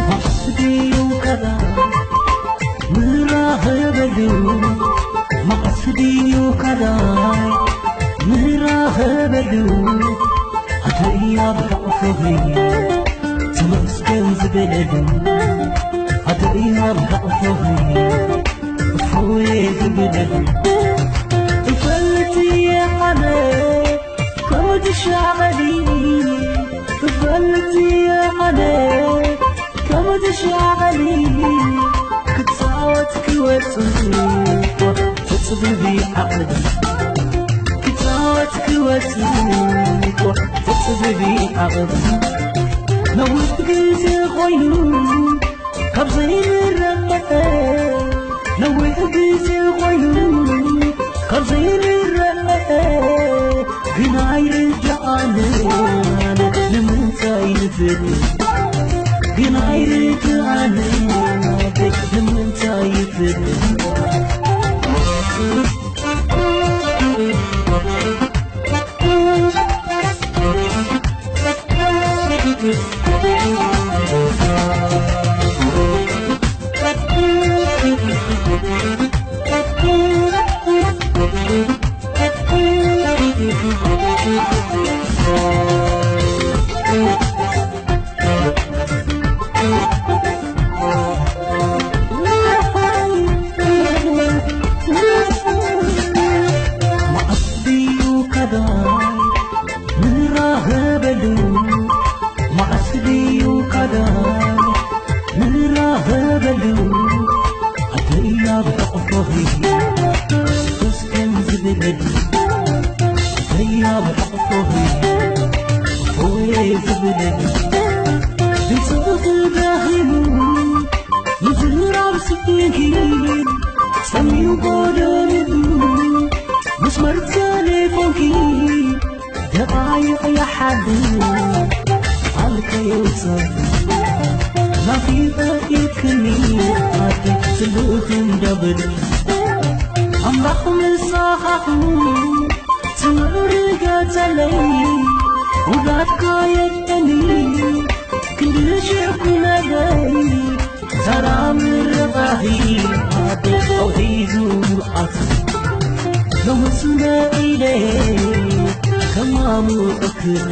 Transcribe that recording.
መዓስ ድዩ ከዳይ ንራኸበሉ? መዓስ ድዩ ከዳይ ንራኸበሉ? ኣደይ ኣብ ሕቑፎኺ ተመስገን ዝብለሉ፣ ኣደይ ኣብ ሕቑፎኺ እፎይ ዝብለሉ። እፈልጥ እየ ኣነ ከም ትሻቐሊ፣ እፈልጥ እየ ኣነ ከም ትሻቐሊ። ክጻወት ክወጽእ እኮ ተጽብቢ ዓቕሊ፣ ክጻወት ክወጽእ እኮ ተጽብቢ ዓቕሊ። ነዊሕ ግዜ ኮይኑ ካብ ዘይንረመቐ፣ ነዊሕ ግዜ ኮይኑ ካብ ዘይንረመቐ፣ ግን ኣይርድኣንን ንምንታይ ንፍለ፣ ግን ኣይርድኣንን ንምንታይ ንፍለ። መዓስ ድዩ ከዳይ ንራኸበሉ? መዓስ ድዩ ከዳይ ንራኸበሉ? ኣደይ ኣብ ሕቑፎኺ ተመስገን ዝብለሉ፣ ኣደይ ኣብ ሕቑፎኺ እፎይ ዝብለሉ። ድምፅኺ ደኺሙ ምዝራብ ስኢንኪ፣ ጸሚው ጎደንኡ መስመር ቴሌፎንኪ፣ ደቓይቕ ይሓድር ኣልከ የውጸ ናፊቐ ኢድክኒ ኣቲ ትልእኽን ደብል ኣምላኽ ምሳኻኹ ትምዕሪ ገጸለይ ውዳትካ የጠኒ ክንዲ ሽሕ ኩነለይ ዘራ ምርቓኺ ኣውሒዙ ኣት ሎምስ መኢለ ከማሙ እክል